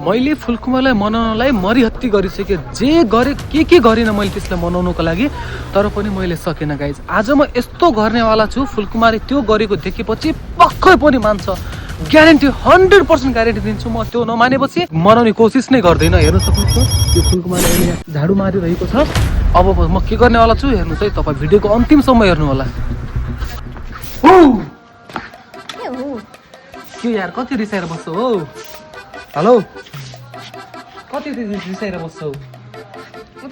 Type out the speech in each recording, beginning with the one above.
मैले फुलकुमारलाई मनाउनलाई मरिहत्ती गरिसकेँ। जे गरे के गरेन मैले त्यसलाई मनाउनको लागि, तर पनि मैले सकेन गाइज। आज म यस्तो गर्नेवाला छु, फुलकुमारले त्यो गरेको देखेपछि पक्कै पनि मान्छ, ग्यारेन्टी 100% ग्यारेन्टी दिन्छु। म त्यो नमानेपछि मनाउने कोसिस नै गर्दैन। हेर्नु सक्नुहुन्छ यो फुलकुमारले झाडु मारिरहेको छ। अब म के गर्नेवाला छु हेर्नुहोस् है, तपाईँ भिडियोको अन्तिमसम्म हेर्नु होला। के यार कति रिसाएर बस्छौ हौ? हेलो, कति रिसाएर बस्छौ?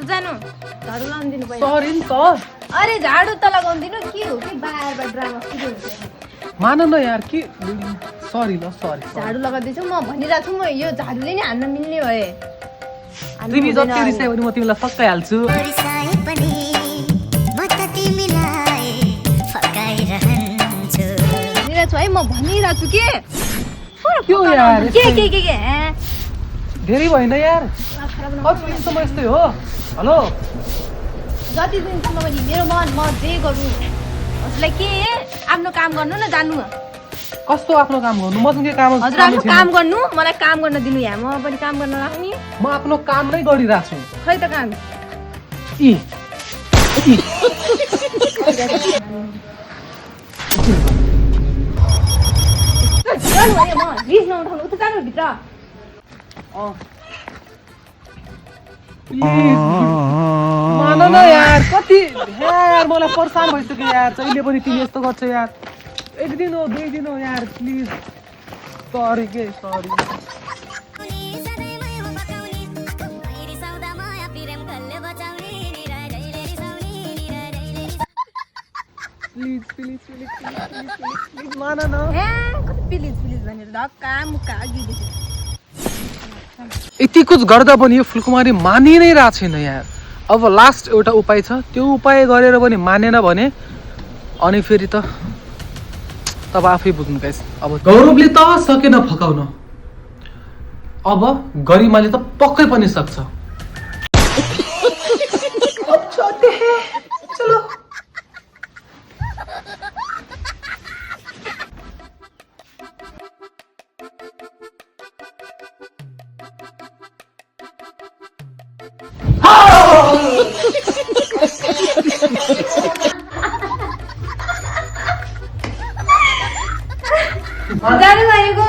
जानु झाडु लाउन दिनु पर्यो। सरी नि त। अरे झाडु त लगाउन दिनु, के हो कि बार बार ड्रामा सुरु हुन्छ। मान न यार, के सरी ल, सरी। झाडु लगाउँदैछु म, भनिरहेको छु म, यो झाडुले नि हान्न मिल्ने भए। तिमी जति रिसायो भने म तिमीलाई फकाइहाल्छु। भनिरहेको छु है, म भनिरहेको छु के क्यों यार के धेरै भएन यार, कति दिनसम्म यस्तै हो? हेलो, जति दिनसम्म पनि मेरो मन, म जे गरौँ हजुरलाई के आफ्नो काम गर्नु न, जानु। कस्तो आफ्नो काम गर्नु? मसँग के काम? हजुर आफ्नो काम गर्नु, मलाई काम गर्न दिनु। यहाँ म पनि काम गर्न लाग्ने। म आफ्नो काम नै गरिरहेको छु। खै त काम मान न यार, कति यार मलाई परेशान भइसक्यो यार। जहिले पनि तिमी यस्तो गर्छौ यार। एक दिन हो, 2 दिन हो यार, प्लिज। सरी के sorry. Please please please please मान न। प्लिज प्लिज भनेर धक्का मुक्का गिर्दैछु। यति कुछ गर्दा पनि यो फुलकुमारी मानि नै रहेको छैन यार। अब लास्ट एउटा उपाय छ, त्यो उपाय गरेर पनि मानेन भने अनि फेरि त तब आफै बुझ्नु गाइस। अब गौरवले त सकेन फकाउन, अब गरिमाले त पक्कै पनि सक्छ। चलो जानु भनेको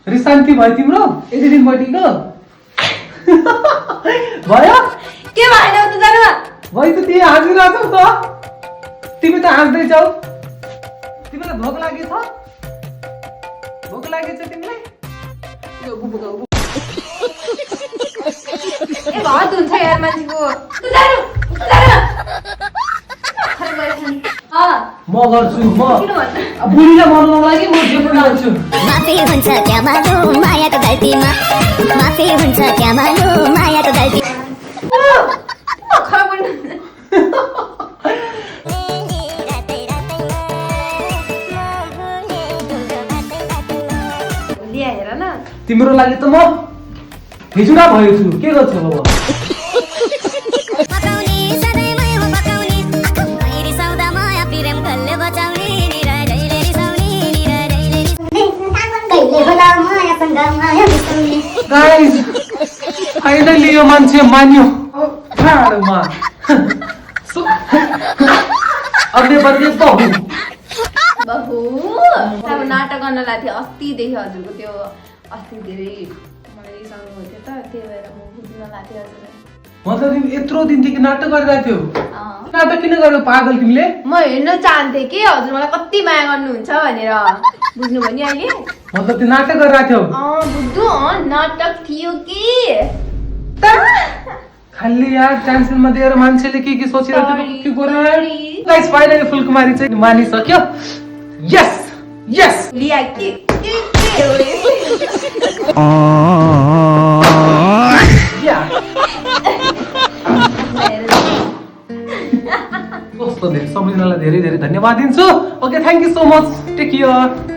रिसान्ती भयो तिम्रो? यति दिन बैठेको भयो? के भएन त जानु भयो त तिमी हाँसिरहेछौ त। तिमी त हाँस्दैछौ। तिमीलाई भोक लागेछ? भोक लागेछ तिमीलाई? ए भात हुन्छ यार मान्छेको। म गर्छु, म बुढीलाई मर्नको लागि म जे पनि गर्छु। माफी हुन्छ क्या मानु मायाको गल्तीमा, माफी हुन्छ क्या मानु मायाको गल्ती। हेर न, तिम्रो लागि त म हिजुडा भएको छु। के गर्छु अब? गाइस फाइनली यो मान्छे मान्यो। ठाडमा अग्ने बग्ने बहु अब नाटक गर्न लाग्थ्यो अस्तिदेखि हजुरको त्यो अस्ति धेरै मलाई रिसाउनु भएको थियो त, त्यही भएर म बुझ्न लाग्थ्यो हजुरलाई। मतलब तिमी यत्रो दिनदेखि नाटक गरिरहेको थियौ? नाटक किन गर्यो पागल तिमीले? म हेर्न चाहन्थेँ कि हजुर मलाई कति माया गर्नुहुन्छ भनेर। बुझ्नु भयो नि अहिले? मतलब त्यो नाटक गरिरहेको थियौ? बुझ्नु नाटक थियो कि खाली यार टेन्सनमा दिएर मान्छेले के सोचिरहेको थियो के गर्यो यार। गाइस फाइनली फुलकुमारी चाहिँ मानिसक्यो। यस यस लिया के कस्तो धेरै सम्झिनलाई धेरै धेरै धन्यवाद दिन्छु। Okay thank you so much, take care.